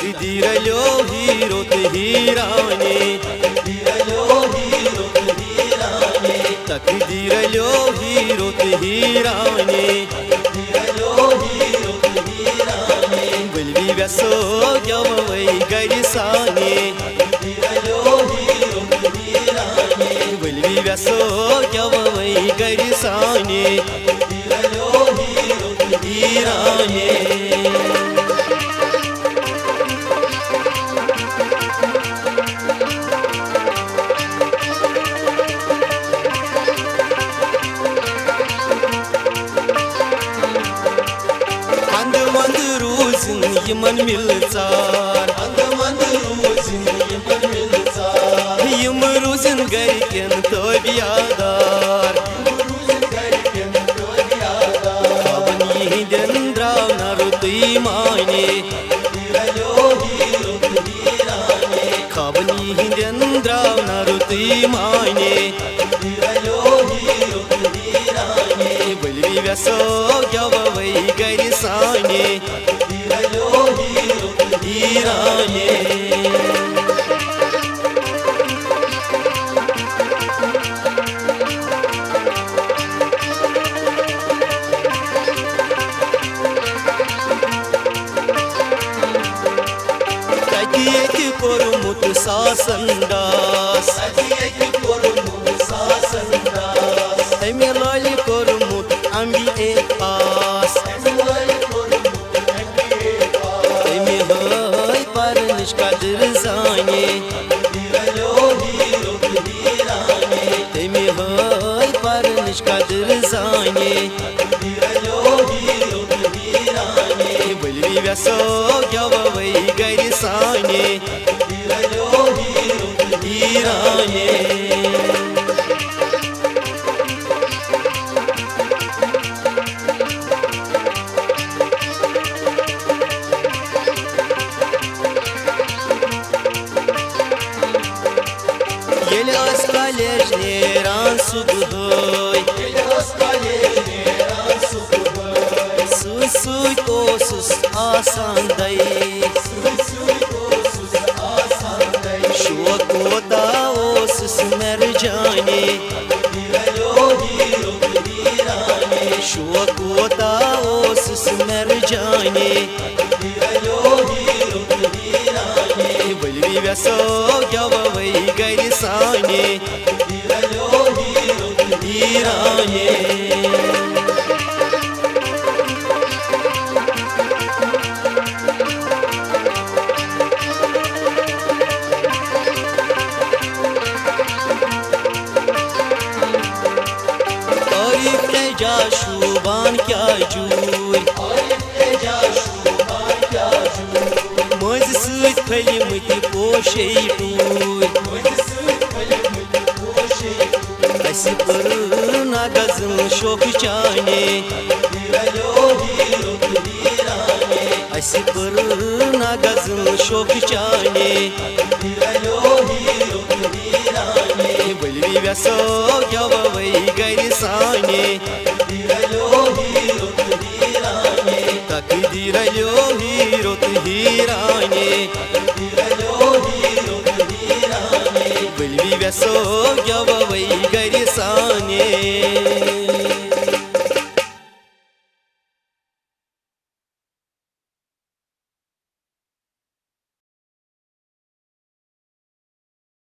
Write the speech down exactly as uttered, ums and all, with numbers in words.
تقدیر لیو ہی روت ہیرانے۔ تقدیر لیو ہی روت ہیرانے۔ ولوی ویسو گیووے گرِ سانے۔ ولوی ویسو گیووے گرِ سانے۔ ایرانے۔ اندٕ ونٛدٕ روٗزِن یِمن مِلژار۔ اندٕ ونٛدٕ روٗزِن یِمن مِلژار۔ یِم روٗزِن گرِکٮ۪ن تٲبیادار۔ یِم روٗزِن گرِکٮ۪ن تٲبیادار۔ خابن یِہِنٛدٮ۪ن درٛاو نہٕ رُتُے معنی۔ خابن یِہِنٛدٮ۪ن درٛاو نہٕ رُتُے معنی۔ ولوی ویسو گیووے گرِ سانے۔ ایرانے۔ تتہِ ییٚتہِ کوٚرمُت ساسن ڈاس۔ تتہِ ییٚتہِ کوٚرمُت ساسن ڈاس۔ أمۍ لالہِ کوٚرمُت ایم بی اے پاس۔ أمۍ لالہِ کوٚرمُت ایم بی اے پاس۔ أمۍ ہٲے پرنٕچ قدر زانے۔ تٔمۍ ہٲے پرنٕچ قدر زانے۔ ولوی ویسو گیووے گرِ سانے۔ ایرانے۔ ییٚلہِ ٲس کالیج نیران صُبحٲے، ییٚلہِ ٲس کالیج نیران صُبحٲے، سۭتۍ سۭتۍ اوسُس آسان دَے۔ سۭتۍ سۭتۍ اوسُس آسان دَے۔ شوق کوتاہ اوسُس مرجانے۔ شوق کوتاہ اوسُس مرجانے۔ ولوی ویسو گیووے گرِ سانے۔ ایرانے۔ تعریف کیا جا شوبان کیا جوٗرۍ۔ مٔنٛزۍ سۭتۍ پھٔلۍ مٕتۍ پوشے ٹوٗرۍ۔ اَسہِ پٔر نہ غزل شوخ چانے۔ اَسہِ پٔر نہ غزل شوخ چانے۔ ولوی ویسو گیووے گرِ سانے۔ تقدیر لیو ہی روت ہیرانے۔ ولوی ویسو گیووے